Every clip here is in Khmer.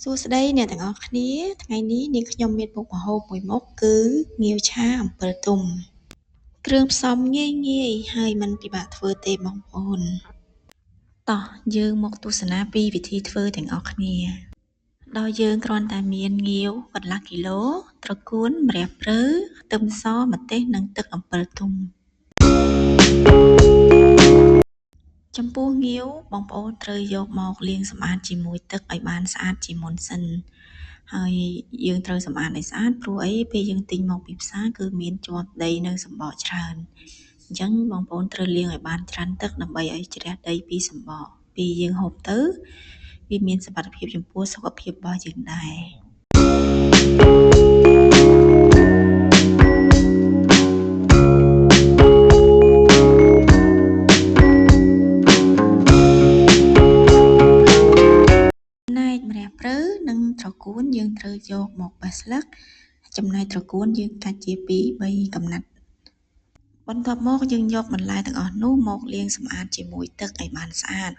សួស្តីអ្នកទាំងអស់គ្នាថ្ងៃនេះនាងខ្ញុំមានមុខម្ហូបមួយមុខគឺងាវឆាអំពិលទុំគ្រឿងផ្សំងាយងាយហើយមិនពិបាកធ្វើទេបងប្អូនតោះយើងមកទស្សនាពីវិធីធ្វើទាំងអស់គ្នាដោយយើងគ្រាន់តែមានងាវកន្លះគីឡូត្រកួនម្រះព្រៅខ្ទឹមសម្ទេសនិងទឹកអំពិលទុំចំពោះងាវបងប្អូនត្រូវយកមកលាងសម្អាតជាមួយទឹកឲ្យបានស្អាតជាមុនសិនហើយយើងត្រូវសម្អាតឲ្យស្អាតព្រោះអីពេលយើងទិញមកពីផ្សារគឺមានជាប់ដីនៅសម្បកច្រើនអញ្ចឹងបងប្អូនត្រូវលាងឲ្យបានច្រើនទឹកដើម្បីឲ្យជ្រះដីពីសម្បកពេលយើងហូបទៅវាមានសុវត្ថិភាពចំពោះសុខភាពរបស់យើងដែរចំណែកម្រះព្រៅនិងត្រកួនយើងត្រូវយកមកបេះស្លឹកចំណែកត្រកួនយើងកាច់ជា2 3កំណាត់បន្ទាប់មកយើងយកបន្លែទាំងអស់នោះមកលាងសម្អាតជាមួយទឹកឲ្យបានស្អាត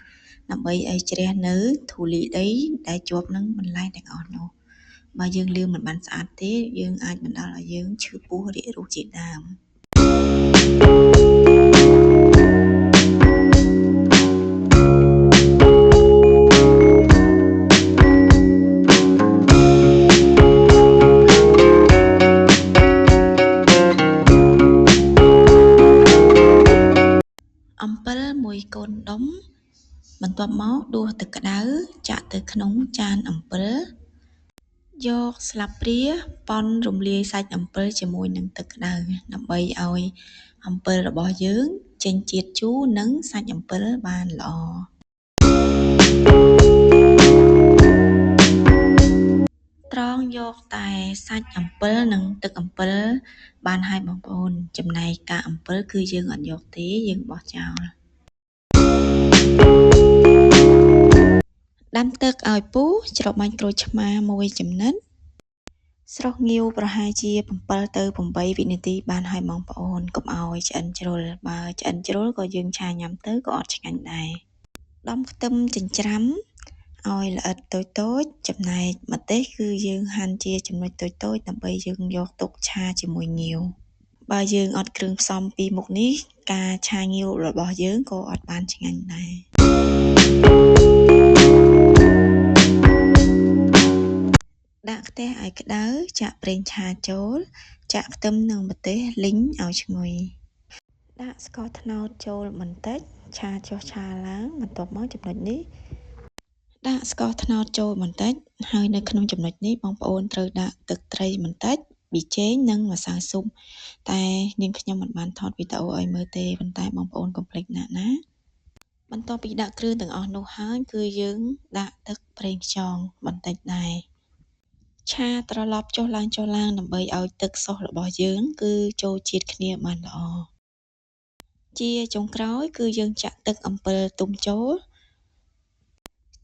ដើម្បីឲ្យជ្រះនៅធូលីដីដែលជាប់នឹងបន្លែទាំងអស់នោះបើយើងលាងមិនបានស្អាតទេយើងអាចបណ្ដាលឲ្យយើងឈឺពោះរាគរូសជាដើមអំពិលមួយកូនដុំបន្ទាប់មកដួសទឹកក្តៅចាក់ទៅក្នុងចានអំពិលយកស្លាបព្រាប៉ុនរំលាយសាច់អំពិលជាមួយនឹងទឹកក្តៅដើម្បីឲ្យអំពិលរបស់យើងចេញជាតិជូរនិងសាច់អំពិលបានល្អត្រង់យកតែសាច់អំពិលនិងទឹកអំពិលបានហើយបងប្អូនចំណែកកាកអំពិលគឺយើងអត់យកទេយើងបោះចោលដាំទឹកឲ្យពុះច្របាច់ក្រូចឆ្មាមួយចំណិតស្រុះងាវប្រហែលជា7ទៅ8វិនាទីបានហើយបងប្អូនកុំឲ្យឆ្អិនជ្រុលបើឆ្អិនជ្រុលក៏យើងឆាញ៉ាំទៅក៏អត់ឆ្ងាញ់ដែរដំខ្ទឹមចិញ្ច្រាំឲ្យល្អិតតូចៗចំណែកម្ទេសគឺយើងហាន់ជាចំណុចតូចៗដើម្បីយើងយកទុកឆាជាមួយងាវបើយើងអត់គ្រឿងផ្សំពីរមុខនេះការឆាងាវរបស់យើងក៏អត់បានឆ្ងាញ់ដែរដាក់ខ្ទះឲ្យក្តៅចាក់ប្រេងឆាចូលចាក់ខ្ទឹមនិងម្ទេសលីងឲ្យឈ្ងុយដាក់ស្ករត្នោតចូលបន្តិចឆាចុះឆាឡើងបន្ទាប់មកចំណុចនេះដាក់ស្ករត្នោតចូលបន្តិចហើយនៅក្នុងចំណុចនេះបងប្អូនត្រូវដាក់ទឹកត្រីបន្តិចប៊ីចេងនិងម្សៅស៊ុបតែនាងខ្ញុំមិនបានថតវីដេអូឲ្យមើលទេប៉ុន្តែបងប្អូនកុំភ្លេចណាស់ណាបន្ទាប់ពីដាក់គ្រឿងទាំងអស់នោះហើយគឺយើងដាក់ទឹកប្រេងខ្យងបន្តិចដែរឆាត្រឡប់ចុះឡើងដើម្បីឲ្យទឹកសុសរបស់យើងគឺចូលជាតិគ្នាបានល្អជាចុងក្រោយគឺយើងចាក់ទឹកអំពិលទុំចូល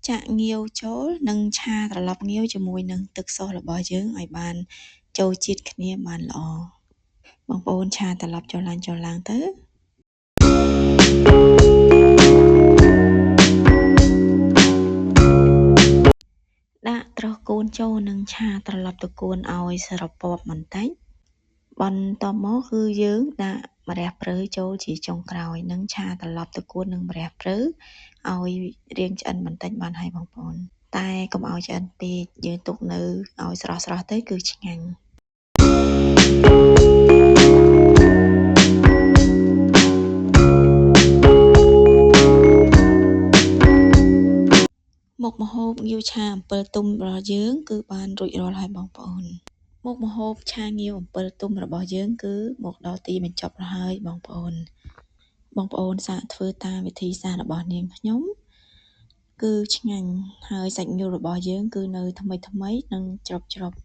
ចាក់ងាវចូលនិងឆាត្រឡប់ងាវជាមួយនឹងទឹកសុសរបស់យើងឲ្យបានចូលជាតិគ្នាបានល្អបងប្អូនឆាត្រឡប់ចុះឡើងទៅដាក់ត្រកួនចូលនិងឆាត្រឡប់ត្រកួនឲ្យស្រពាប់បន្តិចបន្ទាប់មកគឺយើងដាក់ម្រះព្រៅចូលជាចុងក្រោយនិងឆាត្រឡប់ត្រកួននិងម្រះព្រៅឲ្យរាងឆ្អិនបន្តិចបានហើយបងប្អូនតែកុំឲ្យឆ្អិនពេកយើងទុកនៅឲ្យស្រស់ៗទៅគឺឆ្ងាញ់មុខម្ហូបងាវឆាអំពិលទុំរបស់យើងគឺបានរួចរាល់ហើយបងប្អូនមុខម្ហូបឆាងាវអំពិលទុំរបស់យើងគឺមកដល់ទីបញ្ចប់ហើយបងប្អូនបងប្អូនសាកធ្វើតាមវិធីសាស្ត្ររបស់នាងខ្ញុំគឺឆ្ងាញ់ហើយសាច់ងាវរបស់យើងគឺនៅថ្មីៗនិងច្រប់ៗ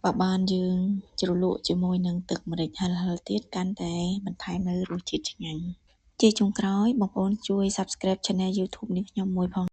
បើបានយើងជ្រលក់ជាមួយនឹងទឹកម្រេចហិរៗទៀតកាន់តែបន្ថែមនូវរសជាតិឆ្ងាញ់ជាចុងក្រោយបងប្អូនជួយ Subscribe Channel YouTube នេះខ្ញុំមួយផង